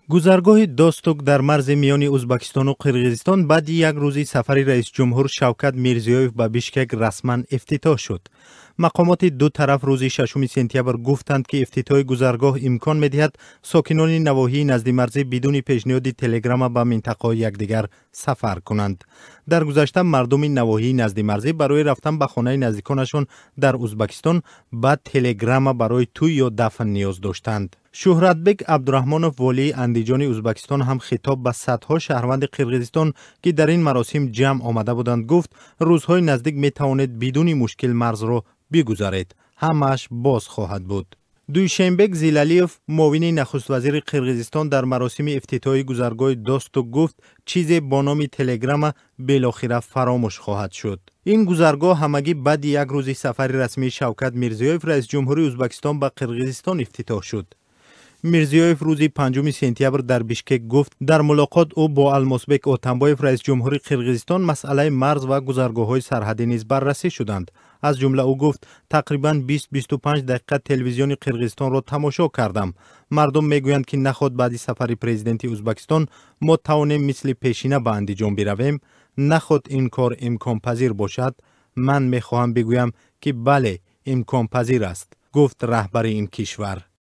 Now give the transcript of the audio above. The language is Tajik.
Гузаргоҳи Достук дар марзи миёни Узбакистону Қирғизистон баъди як рӯзи сафари раисҷумҳур Шавкат Мирзиёев ба Бишкек расман ифтитоҳ шуд. Мақомоти ду тараф рӯзи 6 сентябр гуфтанд, ки ифтитоҳи гузаргоҳ имкон медиҳад сокинони навоҳии наздимарзӣ бидуни пешниҳоди телеграмма ба минтақаҳои якдигар сафар кунанд. Дар гузашта мардуми навоҳии наздимарзӣ барои рафтан ба хонаи наздиконашон дар Узбакистон ба телеграмма барои тӯй ё дафн ниёз доштанд. Шӯҳратбек Абдураҳмонов, волии Андиҷони Узбакистон, ҳам хитоб ба садҳо шаҳрванди Қирғизистон, ки дар ин маросим ҷамъ омада буданд, гуфт: рӯзҳои наздик метавонед бидуни мушкил марзро бигузаред, ҳамааш боз хоҳад буд. Дуйшенбек Зилалиев, муовини нахуствазири Қирғизистон, дар маросими ифтитоҳи гузаргоҳи Достук гуфт, чизе бо номи телеграмма белохира фаромӯш хоҳад шуд. Ин гузаргоҳ ҳамагӣ баъди як рӯзи сафари расмии Шавкат Мирзиёев, раисҷумҳури Узбакистон, ба Қирғизистон ифтитоҳ шуд. Мирзиёев рӯзи 5 сентябр дар Бишкек гуфт, дар мулоқот ӯ бо Алмосбек Отамбоев, раисҷумҳури Қирғизистон, масъалаи марз ва гузаргоҳҳои сарҳадӣ низ баррасӣ шуданд. Аз ҷумла ӯ гуфт: тақрибан 20-25 дақиқа телевизиони Қирғизистонро тамошо кардам. Мардум мегӯянд, ки наход баъди сафари президенти Узбакистон мо тавонем мисли пешина ба Андиҷон биравем, наход ин кор имконпазир бошад. Ман мехоҳам бигӯям, ки бале, имконпазир аст, гуфт раҳбари ин кишвар.